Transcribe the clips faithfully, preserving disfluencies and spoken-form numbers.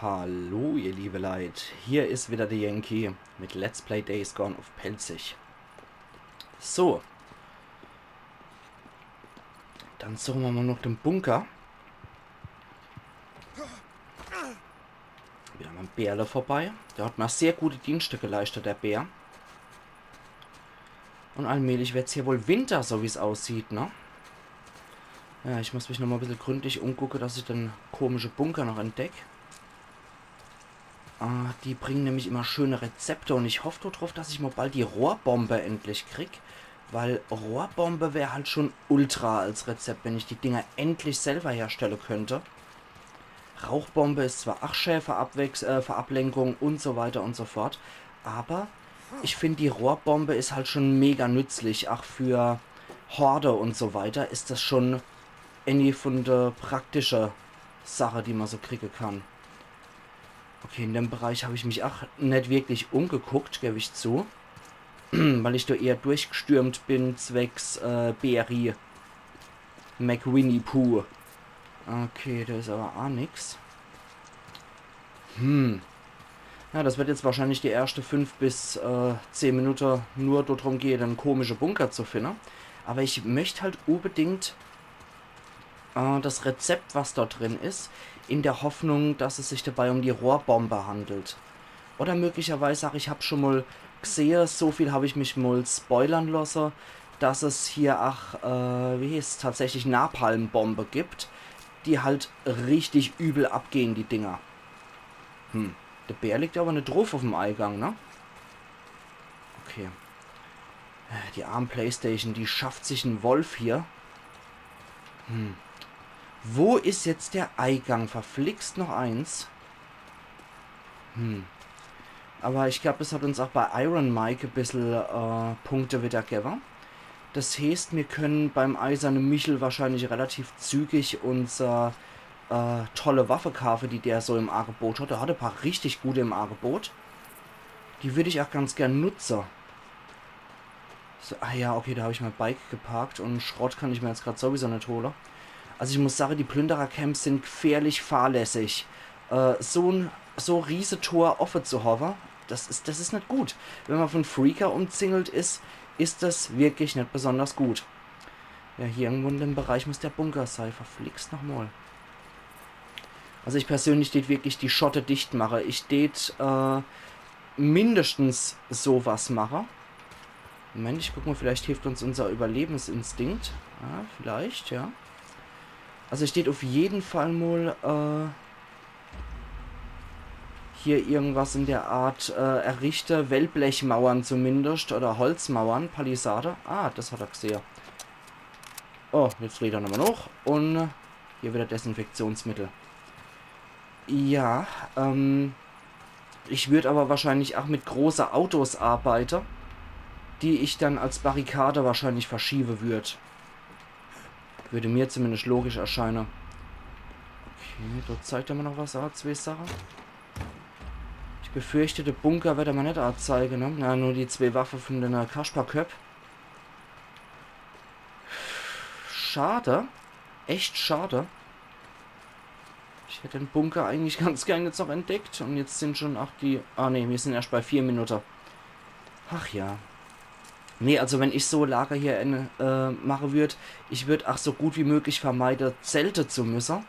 Hallo, ihr liebe Leit, hier is wieder de Yankee mit Let's Play Days Gone uff Pälzisch. So. Dann suche mer mol noch de Bunker. Wieder am Bärle vorbei. Der hat mer sehr gute Dienschte geleischt, der Bär. Un allmählich werd's hier wohl Winter, so wie's aussieht, ne? Ja, ich muss mich noch mol e bissel gründlich umgucke, dass ich de komische Bunker noch entdeck. Ah, die bringen nämlich immer schöne Rezepte un ich hoff do druff, dass ich mol bald die Rohrbombe endlich krieg, weil Rohrbombe wär halt schon ultra als Rezept, wenn ich die Dinger endlich selber herstelle könnt. Rauchbombe is zwar ach schä für Abwechs-, äh, für Ablenkung un so weiter un so fort, aber ich find, die Rohrbombe is halt schon mega nützlich, ach für Horde un so weiter is das schon ääni vun de praktische Sache, die mer so kriege kann. Okay, in dem Bereich hab ich mich ach net wirklich umgeguckt, geb ich zu. Weil ich do eher durchgestürmt bin, zwecks, äh, Barry McWinnie Pooh. Okay, do is aber ach nix. Hm. Ja, das wird jetzt wahrscheinlich die erschte fünf bis, äh, zehn Minute nur do drum gehe, de komische Bunker zu finne. Aber ich möcht halt unbedingt äh, das Rezept, was dort drin is, in der Hoffnung, dass es sich dabei um die Rohrbombe handelt. Oder möglicherweise, ach, ich hab schon mol gsehe, so viel hab ich mich mol spoilern losse, dass es hier, ach, äh, wie heeßt's, tatsächlich Napalmbombe gibt, die halt richtig übel abgehen, die Dinger. Hm, de Bär liegt aber net druff uffm Eigang, ne? Okay. Die arm Playstation, die schafft sich en Wolf hier. Hm. Wo is jetzt der Eigang? Verflixt noch eins. Hm. Aber ich glaub, das hat uns auch bei Iron Mike e bissel, äh, Punkte wieder gewwe. Das heeßt, mir können beim Eiserne Michel wahrscheinlich relativ zügig unser, äh, tolle Waffe kaafe, die der so im Angebot hat. Der hat e paar richtig gute im Angebot. Die würd ich auch ganz gern nutze. So, ah ja, okay, da hab ich mein Bike geparkt und Schrott kann ich mir jetzt grad sowieso net hole. Also ich muss sage, die Plünderer-Camps sind gefährlich fahrlässig. Äh, so n, so Riesetor offe zu hawwe, das is, das is net gut. Wenn man von Freaker umzingelt is, is das wirklich net besonders gut. Ja, hier irgendwo in dem Bereich muss der Bunker sei. Verflixt nochmal. Also ich persönlich tät wirklich die Schotte dicht mache. Ich tät, äh, mindestens so was mache. Moment, ich guck mal, vielleicht hilft uns unser Überlebensinstinkt. Ja, vielleicht, ja. Also ich tät auf jeden Fall mal, äh, hier irgendwas in der Art, äh, errichte. Wellblechmauern zumindest oder Holzmauern, Palisade. Ah, das hat er gesehen. Oh, jetzt lädt er nochmal hoch. Und hier wieder Desinfektionsmittel. Ja, ähm, ich würd aber wahrscheinlich auch mit große Autos arbeite, die ich dann als Barrikade wahrscheinlich verschiewe würd. Würde mir zumindest logisch erscheine. Okay, dort zeigt er mir noch was, ah, zwei Sache. Ich befürchte, der Bunker wird er mir net anzeige, ne? Na, nur die zwei Waffe von den Kasperköpp. Schade. Echt schade. Ich hätt den Bunker eigentlich ganz gern jetzt noch entdeckt. Und jetzt sind schon auch die, ah nee, wir sind erst bei vier Minuten. Ach ja. Nee, also wenn ich so Lager hier in, äh, mache würd, ich würd auch so gut wie möglich vermeide, zelte zu müsse.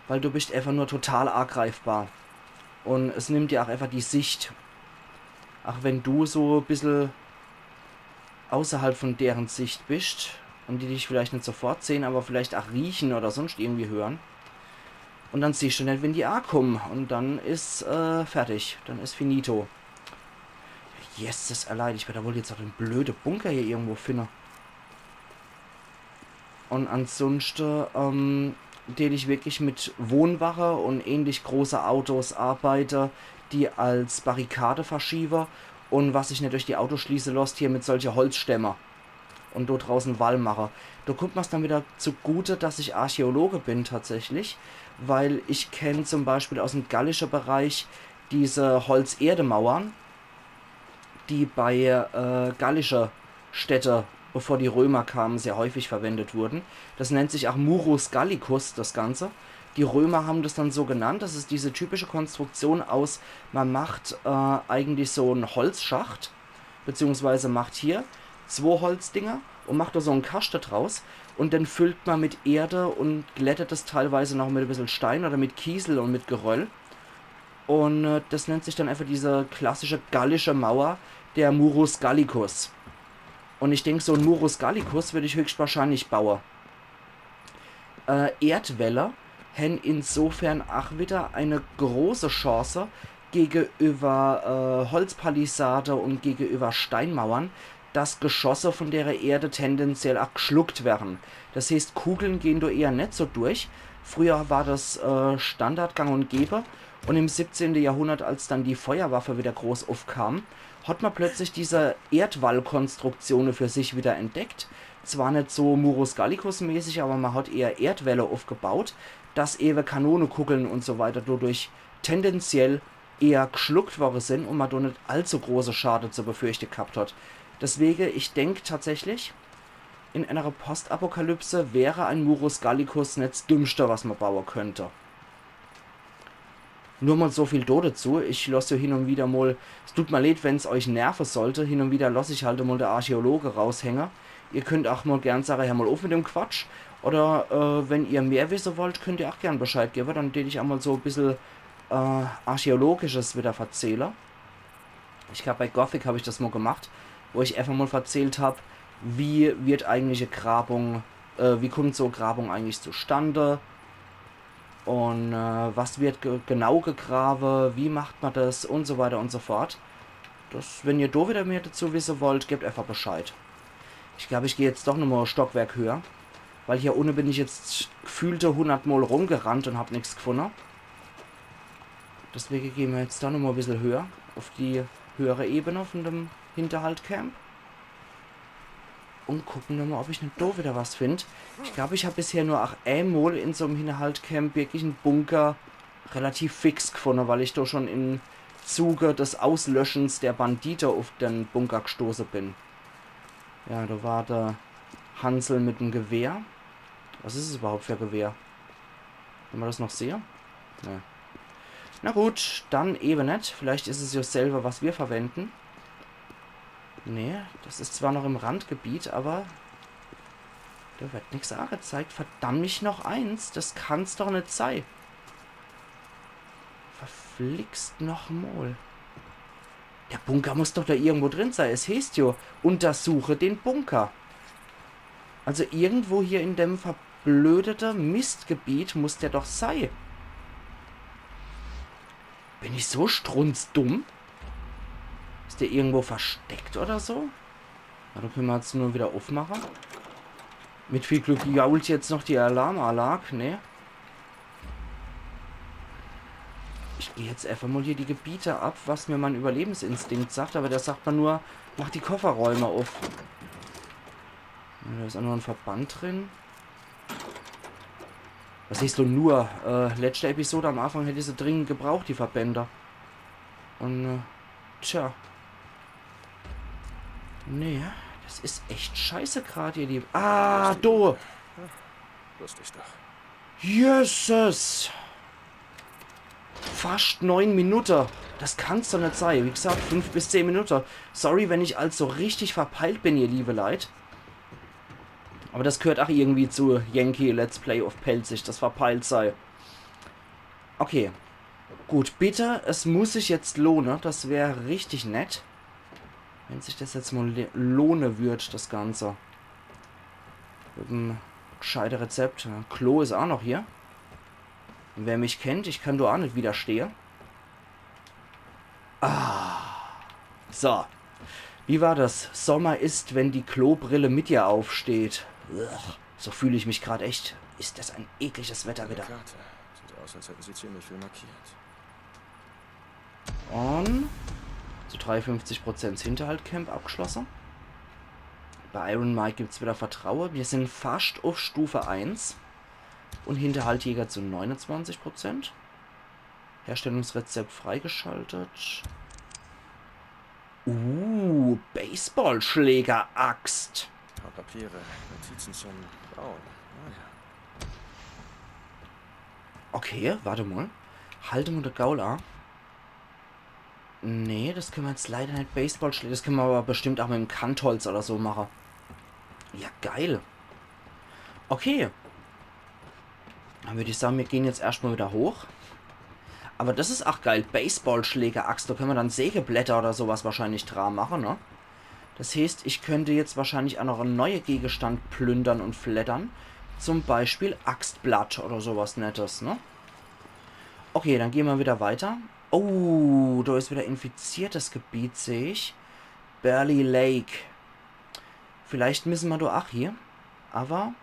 Weil du bist einfach nur total angreifbar. Und es nimmt dir auch einfach die Sicht. Auch wenn du so bissel außerhalb von deren Sicht bist und die dich vielleicht net sofort sehen, aber vielleicht auch riechen oder sonst irgendwie hören. Und dann siehst du net, wenn die ankommen. Und dann is, äh, fertig. Dann is finito. Jesses, erleid, ich werd da wohl jetzt auch den blöde Bunker hier irgendwo finde. Und ansonsten, ähm, tät ich wirklich mit Wohnwache und ähnlich große Autos arbeite, die als Barrikade verschiewe und was sich net durch die Autos schließe lässt, hier mit solche Holzstämme und dort draußen Wall mache. Da kommt mir's dann wieder zugute, dass ich Archäologe bin tatsächlich, weil ich kenn zum Beispiel aus dem gallischen Bereich diese Holz-Erde-Mauern, die bei, äh, gallische Städte, bevor die Römer kamen, sehr häufig verwendet wurden. Das nennt sich auch Murus Gallicus, das Ganze. Die Römer haben das dann so genannt. Das ist diese typische Konstruktion aus, man macht äh, eigentlich so einen Holzschacht, beziehungsweise macht hier zwei Holzdinger und macht da so einen Kaschte draus. Und dann füllt man mit Erde und glättet das teilweise noch mit ein bisschen Stein oder mit Kiesel und mit Geröll. Und äh, das nennt sich dann einfach diese klassische gallische Mauer, der Murus Gallicus. Und ich denke, so ein Murus Gallicus würde ich höchstwahrscheinlich bauen. Äh, Erdwälle haben insofern auch wieder eine große Chance gegenüber äh, Holzpalisade und gegenüber Steinmauern, dass Geschosse von der Erde tendenziell auch geschluckt werden. Das heißt, Kugeln gehen da eher nicht so durch. Früher war das äh, Standard gang und gäbe. Und im siebzehnten Jahrhundert, als dann die Feuerwaffe wieder groß aufkam, hat man plötzlich diese Erdwallkonstruktionen für sich wieder entdeckt. Zwar nicht so Murus Gallicus mäßig, aber man hat eher Erdwälle aufgebaut, dass eben Kanonekugeln und so weiter dadurch tendenziell eher geschluckt worden sind und man da nicht allzu große Schade zu befürchten gehabt hat. Deswegen, ich denke tatsächlich, in einer Postapokalypse wäre ein Murus Gallicus nicht das Dümmste, was man bauen könnte. Nur mal so viel do dazu. Ich lasse ja hin und wieder mal, es tut mir leid, wenn es euch nerven sollte, hin und wieder lasse ich halt mal der Archäologe raushängen. Ihr könnt auch mal gern sagen, hör mal auf mit dem Quatsch. Oder äh, wenn ihr mehr wissen wollt, könnt ihr auch gern Bescheid geben. Dann tät ich einmal so ein bisschen äh, Archäologisches wieder verzählen. Ich glaube, bei Gothic habe ich das mal gemacht, wo ich einfach mal verzählt habe, wie wird eigentlich eine Grabung, äh, wie kommt so eine Grabung eigentlich zustande und äh, was wird ge genau gegraben, wie macht man das und so weiter und so fort. Das, wenn ihr da wieder mehr dazu wissen wollt, gebt einfach Bescheid. Ich glaube, ich gehe jetzt doch nochmal ein Stockwerk höher, weil hier unten bin ich jetzt gefühlte hundert Mal rumgerannt und habe nichts gefunden. Deswegen gehen wir jetzt da nochmal ein bisschen höher, auf die höhere Ebene von dem Hinterhalt-Camp. Und gucken wir mal, ob ich nicht da wieder was finde. Ich glaube, ich habe bisher nur auch einmal in so einem Hinterhalt-Camp wirklich einen Bunker relativ fix gefunden, weil ich da schon im Zuge des Auslöschens der Bandite auf den Bunker gestoßen bin. Ja, da war der Hansel mit dem Gewehr. Was ist es überhaupt für ein Gewehr? Kann man das noch sehen? Nee. Na gut, dann eben nicht. Vielleicht ist es ja selber, was wir verwenden. Nee, das ist zwar noch im Randgebiet, aber da wird nichts angezeigt. Verdammt mich noch eins. Das kann's doch nicht sein. Verflixt noch mal. Der Bunker muss doch da irgendwo drin sein. Es heißt ja, untersuche den Bunker. Also irgendwo hier in dem verblödete Mistgebiet muss der doch sein. Bin ich so strunzdumm? Ist der irgendwo versteckt oder so? Na, dann können wir jetzt nur wieder aufmachen. Mit viel Glück jault jetzt noch die Alarmanlage, ne? Ich gehe jetzt einfach mal hier die Gebiete ab, was mir mein Überlebensinstinkt sagt, aber der sagt mir nur, mach die Kofferräume auf. Ja, da ist auch noch ein Verband drin. Was siehst du nur? Äh, letzte Episode am Anfang hätte ich sie dringend gebraucht, die Verbände. Und, äh, tja. Nee, das ist echt scheiße gerade, ihr Lieben. Ah, du! Wusste ich doch. Jesus! Fast neun Minuten. Das kann's doch nicht sein. Wie gesagt, fünf bis zehn Minuten. Sorry, wenn ich als so richtig verpeilt bin, ihr liebe Leit. Aber das gehört auch irgendwie zu Yankee Let's Play auf Pälzisch. Das verpeilt sei. Okay. Gut, bitte, es muss sich jetzt lohnen. Das wäre richtig nett. Wenn sich das jetzt mal le- lohnen wird, das Ganze. Mit dem gescheite Rezept. Ja, Klo ist auch noch hier. Und wer mich kennt, ich kann da auch nicht widerstehen. Ah. So. Wie war das? Sommer ist, wenn die Klobrille mit dir aufsteht. Ugh, so fühle ich mich gerade echt. Ist das ein ekliges Wetter wieder. Karte. Sieht aus, als hätten sie ziemlich viel markiert. Und zu dreiundfünfzig Prozent Hinterhalt-Camp abgeschlossen. Bei Iron Mike gibt's wieder Vertrauen. Wir sind fast auf Stufe eins. Und Hinterhaltjäger zu neunundzwanzig Prozent. Herstellungsrezept freigeschaltet. Uh, Baseballschläger-Axt. Paar Papiere, Notizen zum Bauen. Ah ja. Okay, wart emol. Halt emol de Gaul a. Nee, das könne mer jetzt leider net Baseballschläge. Das könne mer aber bestimmt auch mit em Kantholz oder so mache. Ja, geil. Okay. Dann würd ich sage, mir gehn jetzt erscht mol wieder hoch. Aber das is auch geil. Baseballschläge, Axt. Da könne mer dann Sägeblätter oder sowas wahrscheinlich dra mache, ne? Das heeßt, ich könnt jetzt wahrscheinlich auch noch en neue Gegenstand plündern und fleddern. Zum Beispiel Axtblatt oder sowas Nettes, ne? Okay, dann gehn mer wieder weiter. Oh, da is wieder infiziertes Gebiet, seh ich. Burley Lake. Vielleicht müsse mer do auch hier. Aber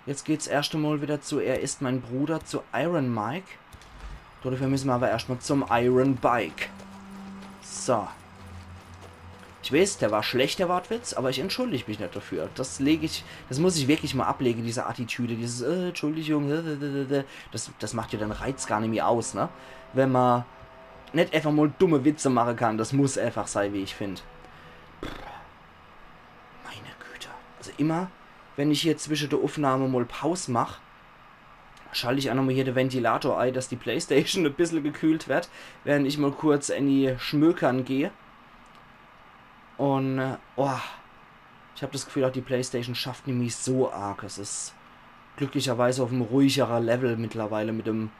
jetzt geht's erscht emol wieder zu Er ist mein Bruder, zu Iron Mike. Dafür müsse mer aber erscht mol zum Iron Bike. So. Ich weiß, der war schlecht, der Wortwitz, aber ich entschuldig mich net dafür. Das leg ich, das muss ich wirklich mol ablege, diese Attitüde, dieses, äh, Entschuldigung, äh, äh, äh, äh. Das, das macht ja den Reiz gar nimmi aus, ne? Wenn mer net einfach mol dumme Witze mache kann, das muss einfach sei, wie ich find. Meine Güte. Also immer, wenn ich hier zwische de Uffnahme mol Paus mach, schalt ich auch nochmol hier de Ventilator ei, dass die Playstation e bissel gekühlt werd, während ich mol kurz enni schmökern geh. Und, äh, oh, ich hab das Gefühl, auch die Playstation schafft nimmi so arg. Es is glücklicherweise auf em ruhigere Level mittlerweile mit dem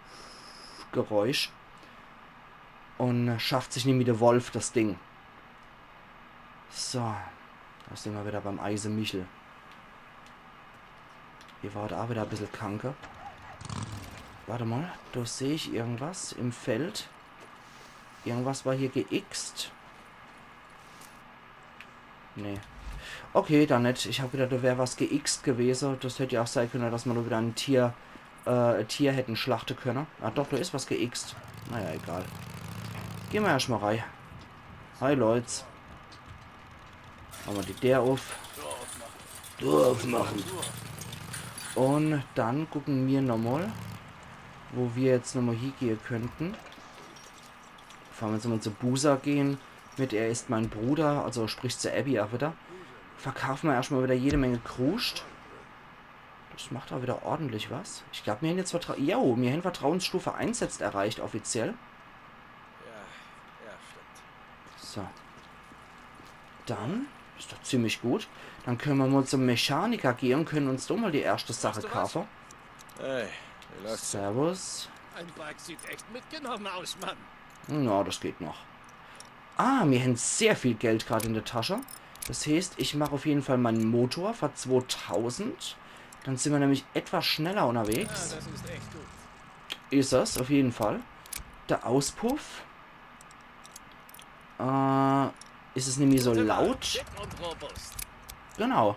Geräusch. Und schafft sich nimmi de Wolf das Ding. So, da sin mer wieder beim Eise Michel. Hier war da auch wieder e bissel Kanke. Wart emol, da seh ich irgendwas im Feld. Irgendwas war hier geixt. Nee. Okay, dann net. Ich hab gedacht, da wär was geixt gewese. Das hätt ja auch sei könne, dass mer da wieder e Tier, äh, e Tier hätten schlachte könne. Ah doch, da is was geixt. Naja, egal. Gehn mer erscht mol rei. Hi, Leute. Mache mer die Deer uff. Deer uffmache. Und dann gucke mer nochmol, wo mer jetzt nochmol hiegehe könnten. Bevor mer jetzt nochmol zu Boozer gehn, mit Er ist mein Bruder, also sprich zu Abby auch wieder. Verkaufe mer erscht mol wieder jede Menge Kruscht. Das macht auch wieder ordentlich was. Ich glaub, mir hän jetzt Vertra-, jo, mir hän Vertrauensstufe eins jetzt erreicht, offiziell. Ja, ja, stimmt. So. Dann is doch ziemlich gut. Dann könne mer mol zum Mechaniker gehe und könne uns do mol die erschte Sache kaafe. Hey, wie läuft's? Servus. Ein Bike sieht echt mitgenommen aus, Mann. Na, das geht noch. Ah, mir hän sehr viel Geld grad in de Tasche. Das heeßt, ich mach auf jeden Fall mein Motor für zwotausend. Dann sin mer nämlich etwas schneller unterwegs. Ja, das ist echt gut. Is es, auf jeden Fall. De Auspuff. Äh, is es nimmi so laut? Genau.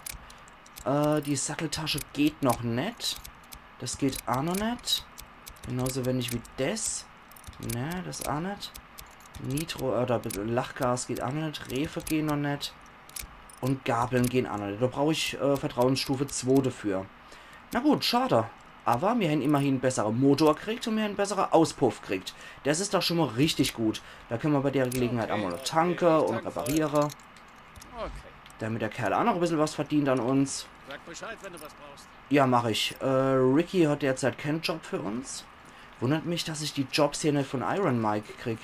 Äh, die Satteltasche geht noch net. Das geht auch noch net. Genauso wenig wie des. Ne, das auch net. Nitro, äh, oder Lachgas geht auch noch net. Refe gehen noch net. Und Gabeln gehen auch noch net. Da brauch ich, äh, Vertrauensstufe zwei dafür. Na gut, schade. Aber mir hän immerhin en bessere Motor kriegt und mir hän en bessere Auspuff kriegt. Das is doch schon mol richtig gut. Da könne mer bei der Gelegenheit auch mol tanke und repariere. Okay. Damit der Kerl auch noch e bissel was verdient an uns. Sag Bescheid, wenn du was brauchst. Ja, mach ich. Äh, Ricky hat derzeit kein Job für uns. Wundert mich, dass ich die Jobs hier net von Iron Mike krieg.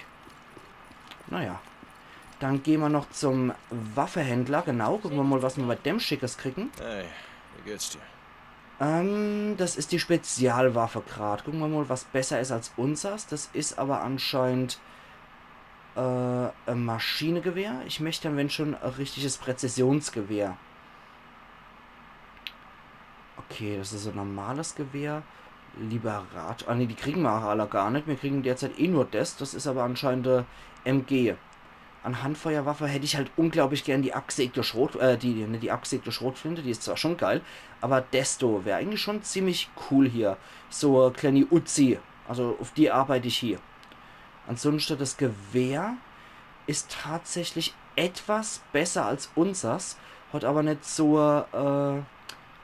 Naja. Dann gehn mer noch zum Waffehändler. Genau, gucke mer mol, was mer bei dem Schickes kriegen. Hey, wie geht's dir? Ähm, das is die Spezialwaffe grad. Gucke mer mol, was besser is als unsers. Das is aber anscheinend, äh, e Maschinegewehr. Ich möcht dann, wenn schon, e richtiges Präzisionsgewehr. Okay, das is e normales Gewehr. Liberator. Ah, nee, die kriegen mer auch alle gar net. Mir kriegen derzeit eh nur des. Das is aber anscheinend, äh, M G. An Handfeuerwaffe hätt ich halt unglaublich gern die abgesägte Schrot-, äh, die, ne, die abgesägte Schrotflinte, die is zwar schon geil, aber des do wär eigentlich schon ziemlich cool hier. So, äh, kleini Uzi. Also, auf die arbeit ich hier. Ansonsten, das Gewehr is tatsächlich etwas besser als unsers, hat aber net so, äh,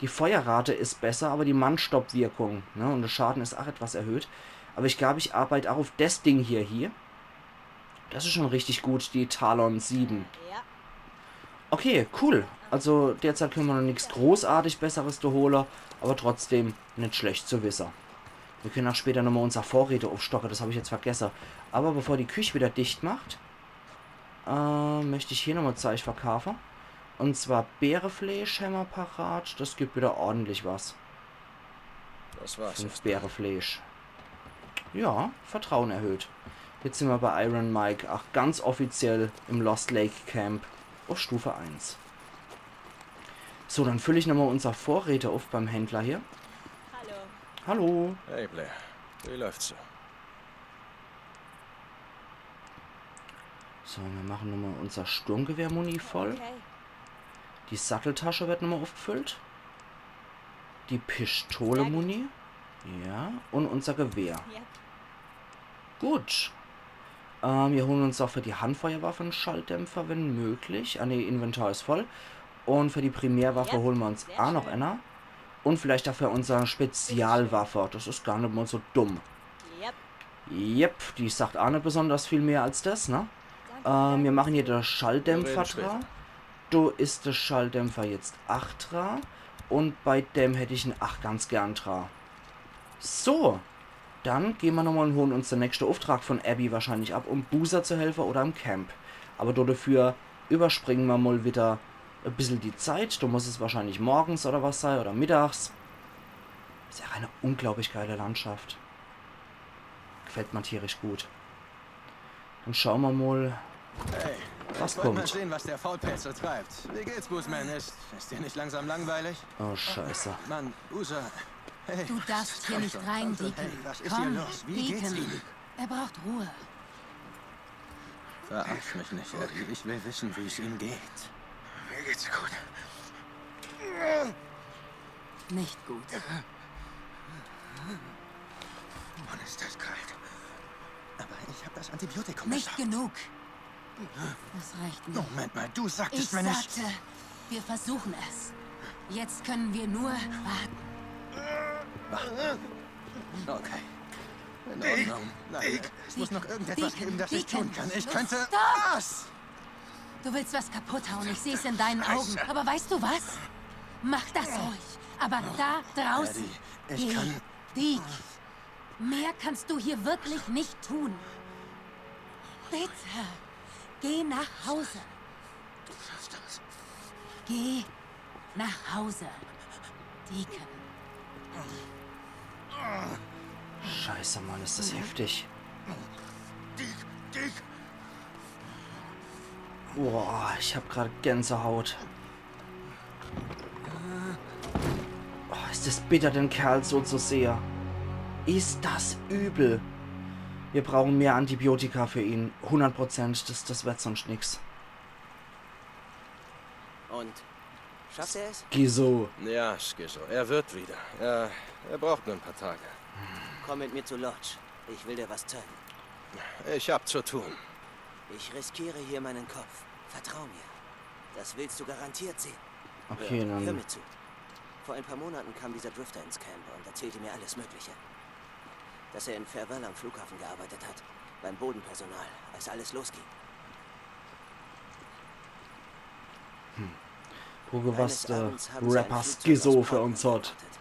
die Feuerrate is besser, aber die Mannstoppwirkung, ne, und de Schaden is auch etwas erhöht. Aber ich glaub, ich arbeit auch auf des Ding hier, hier. Das is schon richtig gut, die Talon sieben. Ja. Okay, cool. Also derzeit könne mer noch nix großartig Besseres do hole, aber trotzdem net schlecht zu wisse. Mir kenne ach später nochmal unser Vorräte uffstocke, das hab ich jetzt vergesse. Aber bevor die Küch wieder dicht macht, äh, möcht ich hier nochmal Zeich verkaufe. Und zwar Bärefleesch hämmer parat. Das gibt wieder ordentlich was. Das war's. Fünf Bärefleesch. Ja, Vertrauen erhöht. Jetzt sin mer bei Iron Mike, ach ganz offiziell im Lost Lake Camp auf Stufe eins. So, dann füll ich nochmal unser Vorräte auf beim Händler hier. Hallo. Hallo. Hey Blair, wie läuft's so? So, wir machen nochmal unser Sturmgewehr-Muni voll. Okay. Die Satteltasche wird nochmal aufgefüllt. Die Pistole-Muni. Ja, und unser Gewehr. Yep. Gut. Ähm, wir holen uns auch für die Handfeuerwaffe einen Schalldämpfer, wenn möglich. Ah ne, Inventar ist voll. Und für die Primärwaffe Ja, holen wir uns sehr auch noch schön. Einer. Und vielleicht dafür unsere Spezialwaffe. Das ist gar nicht mal so dumm. Yep. Yep, die sagt auch nicht besonders viel mehr als das, ne? Danke. Ähm, wir machen hier den Schalldämpfer Wir reden später. dran. Da ist der Schalldämpfer jetzt acht dran. Und bei dem hätte ich ihn ach ganz gern dran. So, dann gehen wir nochmal und holen uns den nächsten Auftrag von Abby wahrscheinlich ab, um Boozer zu helfen oder im Camp. Aber dafür überspringen wir mal wieder ein bisschen die Zeit. Da muss es wahrscheinlich morgens oder was sein oder mittags. Ist ja eine unglaublich geile Landschaft. Gefällt mir tierisch gut. Dann schauen wir mal, Hey, was ich wollte mal kommt. Sehen, was der Faulpelz so treibt. Wie geht's, Boozman? Ist, ist dir nicht langsam langweilig? Oh, scheiße. Mann, Boozer. Hey, Du darfst hier nicht rein, hey, Deacon. Was ist hier Komm, los? Wie geht's Deacon. ihm? Er braucht Ruhe. Verarsch mich nicht, Abby. Ich will wissen, wie es ihm geht. Mir geht's gut. Nicht gut. Mann, ist das kalt. Aber ich habe das Antibiotikum Nicht besorgt. Genug. Das reicht nicht. Moment mal, du sagtest Ich mir nicht. Sagte, wir versuchen es. Jetzt können wir nur warten. Okay. In Ordnung. Nein, es muss noch irgendetwas Deacon, geben, das ich tun Deacon, kann. Ich los, könnte. Stop! Was? Du willst was kaputt hauen, ich sehe es in deinen Augen. Aber weißt du was? Mach das ruhig. Aber da draußen. Abby, ich Geh, kann- Deek. Mehr kannst du hier wirklich nicht tun. Bitte. Geh nach Hause. Du schaffst das. Geh nach Hause, Deacon. Scheiße, Mann, ist das heftig. Deek, Deek. Boah, ich hab grad Gänsehaut. Oh, ist das bitter, den Kerl so zu sehen. Ist das übel. Wir brauchen mehr Antibiotika für ihn. Hundert Prozent, das, das wird sonst nix. Und? Schafft er es? Skizzo. Ja, Skizzo, er wird wieder. Er, er braucht nur ein paar Tage. Komm mit mir zu Lodge. Ich will dir was zeigen. Ich hab zu tun. Ich riskiere hier meinen Kopf. Vertrau mir. Das willst du garantiert sehen. Okay, Hör, hör dann. mir zu. Vor ein paar Monaten kam dieser Drifter ins Camp und erzählte mir alles Mögliche. Dass er in Farewell am Flughafen gearbeitet hat. Beim Bodenpersonal, als alles losging. Gucke, was Eines der Abends haben sie ein Rapper Flugzeug Skizzo aus für uns Portland hat. Erwartet.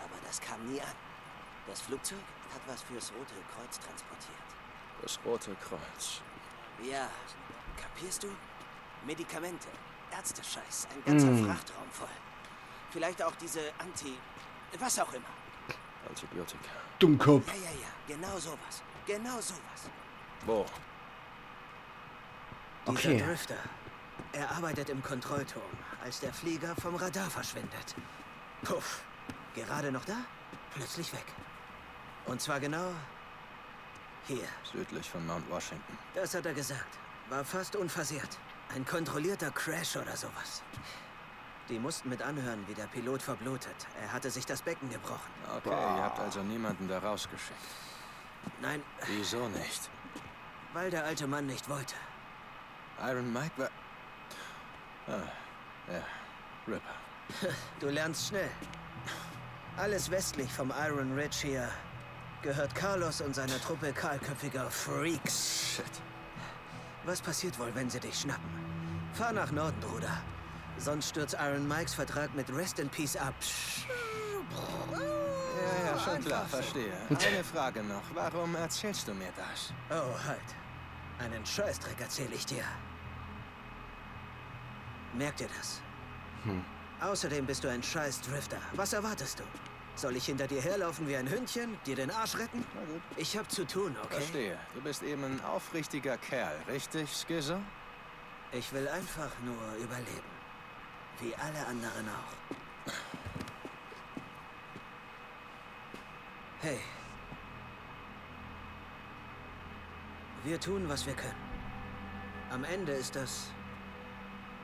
Aber das kam nie an. Das Flugzeug hat was fürs Rote Kreuz transportiert. Das Rote Kreuz. Ja, kapierst du? Medikamente, Ärztescheiß, ein ganzer Mm. Frachtraum voll. Vielleicht auch diese Anti-, was auch immer. Antibiotika. Dummkopf. Ja, ja, ja, genau sowas. Genau sowas. Wo? Okay. Dieser Drifter. Er arbeitet im Kontrollturm, als der Flieger vom Radar verschwindet. Puff. Gerade noch da, plötzlich weg. Und zwar genau hier. Südlich von Mount Washington. Das hat er gesagt. War fast unversehrt. Ein kontrollierter Crash oder sowas. Die mussten mit anhören, wie der Pilot verblutet. Er hatte sich das Becken gebrochen. Okay, ihr habt also niemanden da rausgeschickt. Nein, Wieso nicht? weil der alte Mann nicht wollte. Iron Mike war. Ah, ja. Ripper. Du lernst schnell. Alles westlich vom Iron Ridge hier gehört Carlos und seiner Truppe kahlköpfiger Freaks. Shit. Was passiert wohl, wenn sie dich schnappen? Fahr nach Norden, Bruder. Sonst stürzt Iron Mikes Vertrag mit Rest in Peace ab. Ja, ja, Schon klar, verstehe. Eine Frage noch. Warum erzählst du mir das? Oh, halt. Einen Scheißdreck erzähle ich dir. Merk dir das. Außerdem bist du ein Scheiß-Drifter. Was erwartest du? Soll ich hinter dir herlaufen wie ein Hündchen, dir den Arsch retten? Ich hab zu tun, okay? Verstehe. Du bist eben ein aufrichtiger Kerl, richtig, Skizzo? Ich will einfach nur überleben. Wie alle anderen auch. Hey. Wir tun, was wir können. Am Ende ist das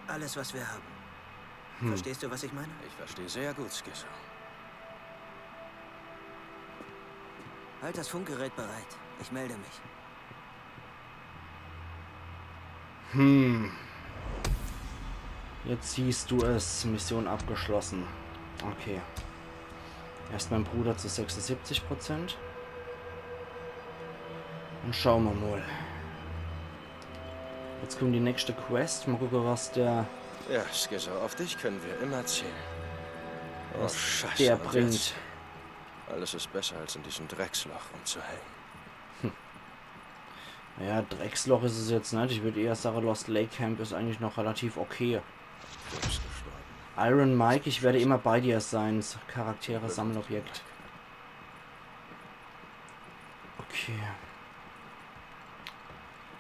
alles, was wir haben. Verstehst du, was ich meine? Ich verstehe sehr gut, Skizzo. Halt das Funkgerät bereit. Ich melde mich. Hm. Jetzt siehst du es. Mission abgeschlossen. Okay. Erst mein Bruder zu sechsundsiebzig Prozent. Und schauen wir mal. Jetzt kommt die nächste Quest. Mal gucken, was der, Ja, Skizzo, auf dich können wir immer zählen. Oh, was Scheiße. der Und bringt. Jetzt? Alles ist besser, als in diesem Drecksloch rumzuhängen. Naja, Drecksloch ist es jetzt nicht. Ich würde eher sagen, Lost Lake Camp ist eigentlich noch relativ okay. Du bist gestorben. Iron Mike, ich werde immer bei dir sein. Charaktere, Sammelobjekt. Okay.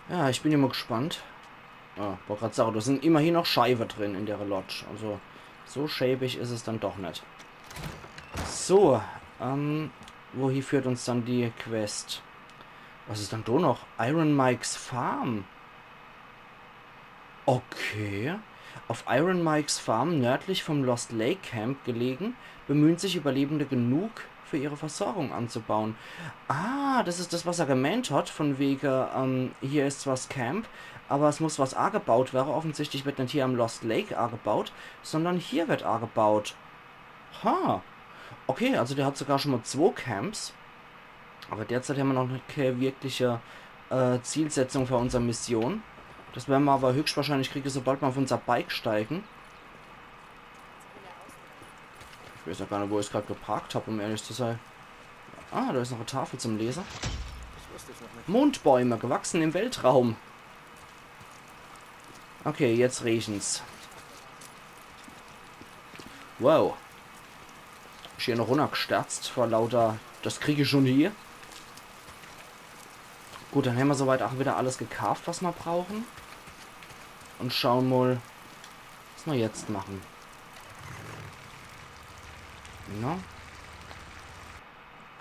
Ja, ich bin immer gespannt. Ah, wollte gerade sagen, da sind immerhin noch Scheiben drin in der Lodge. Also, so schäbig ist es dann doch nicht. So, ähm, wohin führt uns dann die Quest? Was ist dann da noch? Iron Mikes Farm. Okay. Auf Iron Mikes Farm, nördlich vom Lost Lake Camp gelegen, bemühen sich Überlebende genug, für ihre Versorgung anzubauen. Ah, das ist das, was er gemeint hat, von wegen, ähm, hier ist was Camp, aber es muss was angebaut werden. Offensichtlich wird nicht hier am Lost Lake angebaut, sondern hier wird angebaut. Ha. Okay, also der hat sogar schon mal zwei Camps. Aber derzeit haben wir noch keine wirkliche äh, Zielsetzung für unsere Mission. Das werden wir aber höchstwahrscheinlich kriegen, sobald wir auf unser Bike steigen. Ich weiß ja gar nicht, wo ich es gerade geparkt habe, um ehrlich zu sein. Ah, da ist noch eine Tafel zum Lesen. Mondbäume, gewachsen im Weltraum. Okay, jetzt regnet's. Wow. Ich hier noch runtergesterzt vor lauter. Das kriege ich schon hier. Gut, dann haben wir soweit auch wieder alles gekauft, was wir brauchen. Und schauen mal, was wir jetzt machen. Na?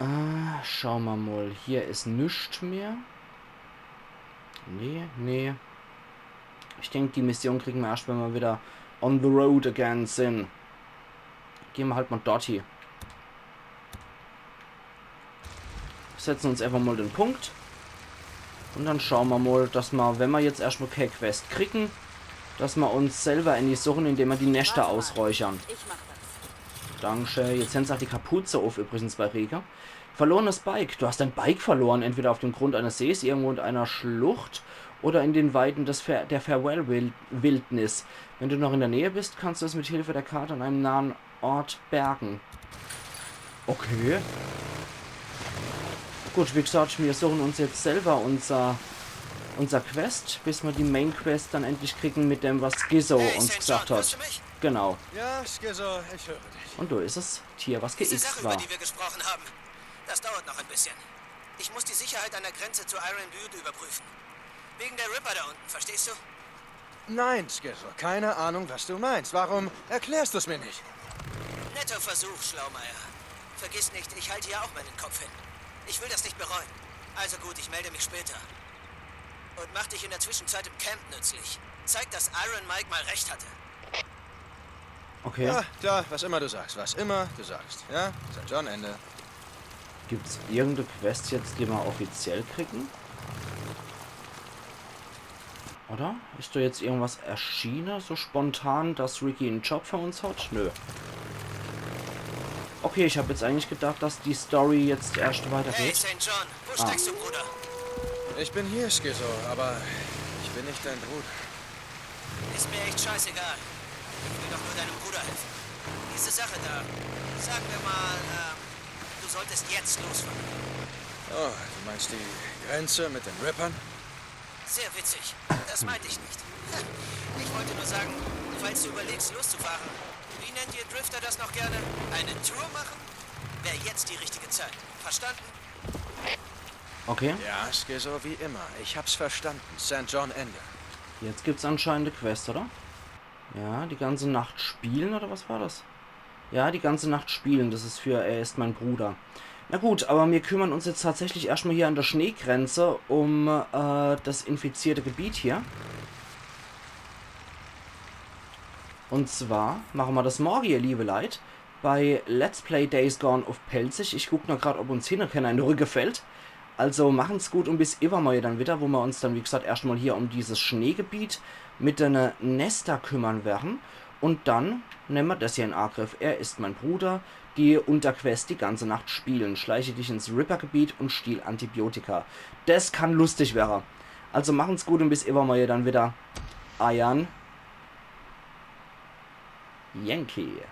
Äh, schauen wir mal. Hier ist nichts mehr. Nee, nee. Ich denke, die Mission kriegen wir erst, wenn wir wieder on the road again sind. Gehen wir halt mal dort hier. Setzen uns einfach mal den Punkt. Und dann schauen wir mal, dass wir, wenn wir jetzt erstmal keine Quest kriegen, dass wir uns selber eine suchen, indem wir die Nester ausräuchern. Ich mach das. Dankeschön. Jetzt haben sie auch die Kapuze auf, übrigens bei Regen. Verlorenes Bike. Du hast dein Bike verloren, entweder auf dem Grund eines Sees, irgendwo in einer Schlucht oder in den Weiden des Fa der Farewell-Wildnis. Wenn du noch in der Nähe bist, kannst du es mit Hilfe der Karte an einem nahen Ort bergen. Okay. Gut, wie gesagt, wir suchen uns jetzt selber unser, unser Quest, bis wir die Main Quest dann endlich kriegen mit dem, was Skizzo Hey, uns Saint gesagt John, hat. Hörst du mich? Genau. Ja, Skizzo, ich höre dich. Und da ist es. Tier, was Diese Sache, geixt über war. Die wir gesprochen haben, das dauert noch ein bisschen. Ich muss die Sicherheit an der Grenze zu Iron Butte überprüfen. Wegen der Ripper da unten, verstehst du? Nein, Skizzo, keine Ahnung, was du meinst. Warum erklärst du es mir nicht? Netter Versuch, Schlaumeier. Vergiss nicht, ich halte hier auch meinen Kopf hin. Ich will das nicht bereuen. Also gut, ich melde mich später. Und mach dich in der Zwischenzeit im Camp nützlich. Zeig, dass Iron Mike mal recht hatte. Okay. Ja, klar, was immer du sagst, was immer du sagst. Ja, Saint John, Ende. Gibt's irgendeine Quest jetzt, die wir offiziell kriegen? Oder? Ist da jetzt irgendwas erschienen, so spontan, dass Ricky einen Job für uns hat? Nö. Okay, ich habe jetzt eigentlich gedacht, dass die Story jetzt erst Hey, weitergeht. Saint John, wo steckst du, Bruder? Ich bin hier, Skizzo, aber ich bin nicht dein Bruder. Ist mir echt scheißegal. Ich will doch nur deinem Bruder helfen. Diese Sache da, sagen wir mal, ähm, du solltest jetzt losfahren. Oh, du meinst die Grenze mit den Rippern? Sehr witzig. Das meinte ich nicht. Ich wollte nur sagen, falls du überlegst, loszufahren, wie nennt ihr Drifter das noch gerne? Eine Tour machen? Wäre jetzt die richtige Zeit. Verstanden? Okay. Ja, Skizzo, wie immer. Ich hab's verstanden. Saint John, Ende. Jetzt gibt's anscheinend e Quest, oder? Ja, die ganze Nacht spielen, oder was war das? Ja, die ganze Nacht spielen, das is für Er ist mein Bruder. Na gut, aber mir kümmern uns jetzt tatsächlich erschtmal hier an der Schneegrenze um äh, das infizierte Gebiet hier. Und zwar machen wir das morgen, ihr liebe Leit, bei Let's Play Days Gone uff Pälzisch. Ich guck nur grad, ob uns hinne kenner in de Rücke fällt. Also machen's gut und bis iwwermorje dann wieder, wo mer uns dann, wie gesagt, erschtmal hier um dieses Schneegebiet mit de Nester kümmern werren. Und dann nemme mer das hier in Angriff. Er ist mein Bruder, die Unterquest, die ganze Nacht spielen. Schleiche dich ins Ripper-Gebiet und stiehl Antibiotika. Das kann lustig werre. Also machen's gut und bis iwwermorje dann wieder. Eiern Yankee.